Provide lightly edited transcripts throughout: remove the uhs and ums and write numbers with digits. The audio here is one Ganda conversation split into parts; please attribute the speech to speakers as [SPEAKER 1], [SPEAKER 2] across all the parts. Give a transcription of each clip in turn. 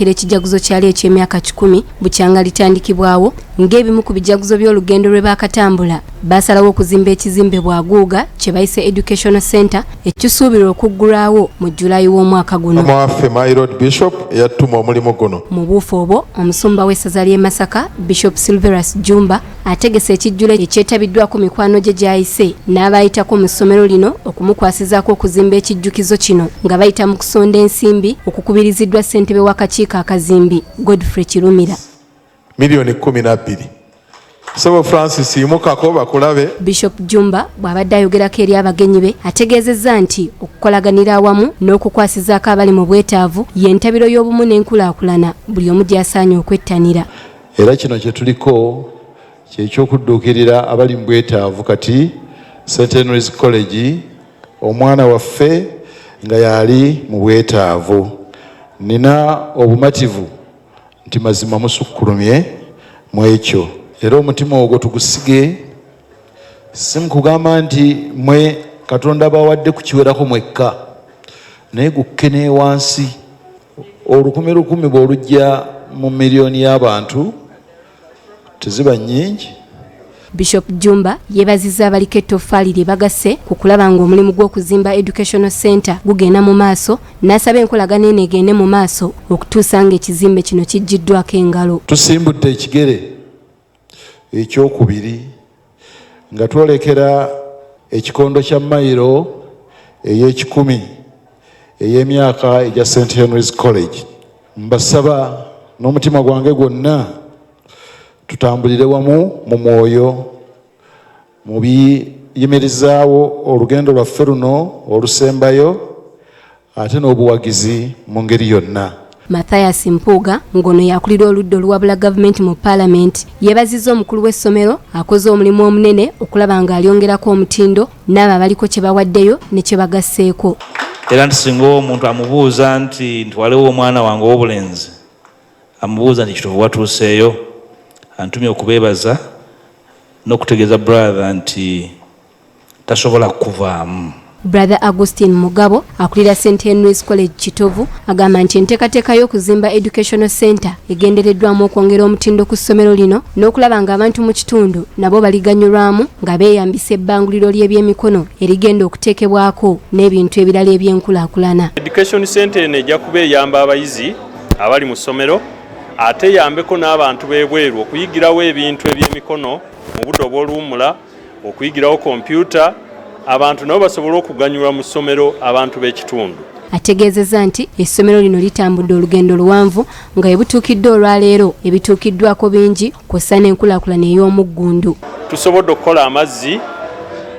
[SPEAKER 1] Okwolekera ekijaguzo kyali eky'emyaka 100 bukyanga litandikibwawo, ng'ebimu ku bijaguzo by'olugendo lwe baakatambula, baasalawo okuzimba ekizimbe bwaguuga kye bayise Educational Center, ekisuubirwa okuggulwawo mu Julayi w'omwaka guno.
[SPEAKER 2] Mwaffe my Lord Bishop eyattuma omulimu guno.
[SPEAKER 1] Mu buufu obwo, omusumba w'essaza ly'e Masaka, Bishop Silverus Jumba, ategese ekijjulo ekyetabiddwako mikwano gye gy'ayise n'abayitako mu ssomero lino okumukwasizaako okuzimba ekijjukizo kino nga bayita mu kusonda ensimbi okukubiriziddwa ssentebe w'akakiiko akazimbi, Godfrey Kirumira.
[SPEAKER 2] Miliyoni 12. Sebo Francis, yimukako bakulabe.
[SPEAKER 1] Bishop Jumba bw'abadde ayogerako eri abagenyi be, ategeezezza nti okukolaganira awamu n'okukwasizaako abali mu bwetaavu y'entabiro y'obumu n'enkulaakulana buli omu gy'asaanye okwettanira.
[SPEAKER 3] Era kino kye tuliko kyekyokudduukirira abali mu bwetaavu. Kati St Henry's College, omwana waffe nga yali mu bwetaavu, nina obumativu nti mazima musukkulumye mu ekyo, era omutima ogwo tugusige, si mukugamba nti mwe Katonda bawadde kukiwerako mwekka, naye gukke ne wansi. Olukumi lukumi bw'olujja mu miliyoni y'abantu, teziba nnyingi.
[SPEAKER 1] Bishop Jumba yeebazizza abaliko ettoffaali lye bagasse ku kulaba ng'omulimu gw'okuzimba Educational Center gugenda mu maaso, n'asaba enkolagana eno egende mu maaso okutuusa ng'ekizimbe kino kiggyiddwako engalo.
[SPEAKER 3] Tusimbudde ekigere ekyokubiri nga twolekera ekikondo kya mayiro ey'ekikumi ey'emyaka egya St Henry's College. Mbasaba n'omutima gwange gwonna tutambulire wamu mu mwoyo mu biyimirizaawo olugendo lwaffe luno olusembayo, ate n'obuwagizi mu ngeri yonna.
[SPEAKER 1] Mathias Mpuuga, ng'ono yakulira oludda oluwabula gavumenti mu paalamenti, yeebazizza omukulu w'essomero akoze omulimu omunene okulaba ng'alyongerako omutindo, n'abo abaliko kye bawaddeyo ne kye bagasseeko.
[SPEAKER 4] Era nti singa omuntu amubuuza nti ntwalewo omwana wange ow'obulenzi, amubuuza nti, "Kitovu watuuseeyo?" Antumye okubeebaza n'okutegeeza brother nti tasobola kuvaamu.
[SPEAKER 1] Brother Augustine Mugabo, akulira St Henry's College Kitovu, agamba nti enteekateeka y'okuzimba Educational Center egendereddwamu okwongera omutindo ku ssomero lino n'okulaba ng'abantu mu kitundu nabo baliganyulwamu nga beeyambisa ebbanguliro ly'ebyemikono erigenda okuteekebwako n'ebintu ebirala ebyenkulaakulana.
[SPEAKER 5] Education Center eno ejja kuba eyamba abayizi abali mu ssomero, ate eyambeko n'abantu b'ebweru okuyigirawo ebintu ebyemikono mu budde obw'oluwummula, okuyigirawo kompyuta, abantu nabo basobole okuganyulwa mu ssomero, abantu b'ekitundu.
[SPEAKER 1] Ategeezezza nti essomero lino litambudde olugendo luwanvu nga we butuukidde olwaleero ebituukiddwako bingi, kw'ossa n'enkulaakulana ey'omuggundu.
[SPEAKER 5] Tusobodde okukola amazzi.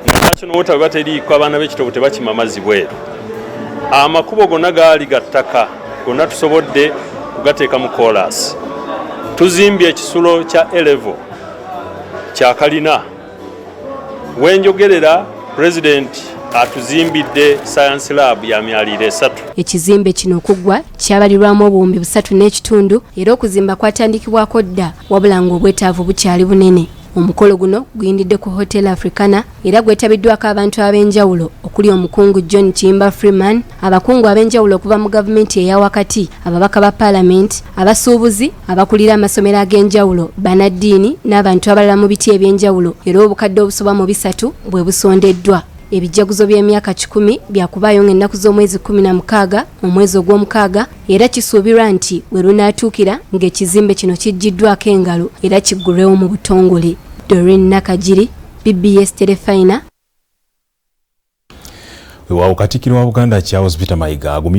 [SPEAKER 5] National Water bwe bateriiko, abaana b'Ekitovu tebakima amazzi bweru. Amakubo gonna gaali ga ttaka, gonna tusobodde kugateeka mu koolaasi. Tuzimbye ekisulo kya A level kyakalina. Wenjogerera, Pulezidenti atuzimbidde science lab ya myaliiro 3.
[SPEAKER 1] Ekizimbe kino okuggwa kyabalirwamu 3,500, era okuzimba kwatandikibwako dda, wabula ng'obwetaavu bukyali bunene. Omukolo guno guyindidde ku Hotel Africana era gwetabiddwako abantu ab'enjawulo okuli omukungu John Kimba Freeman, abakungu ab'enjawulo okuva mu gavumenti eya wakati, ababaka ba paalamenti, abasuubuzi, abakulira amasomero ag'enjawulo, bannaddiini n'abantu abalala mu biti ebyenjawulo, era obukadde obusoba mu 300 bwe busondeddwa. Ebijaguzo by'emyaka 100 byakubaayo ng'ennaku z'omwezi 16 omwezi ogw'omukaaga, era kisuubirwa nti we lunaatuukira ng'ekizimbe kino kiggyiddwako engalo era kiggulwewo mu butongole. Doreen Nakagiri, BBS Terefayina.
[SPEAKER 6] Weewaawo, Katikkiro wa Buganda Charles Peter Mayiga agumye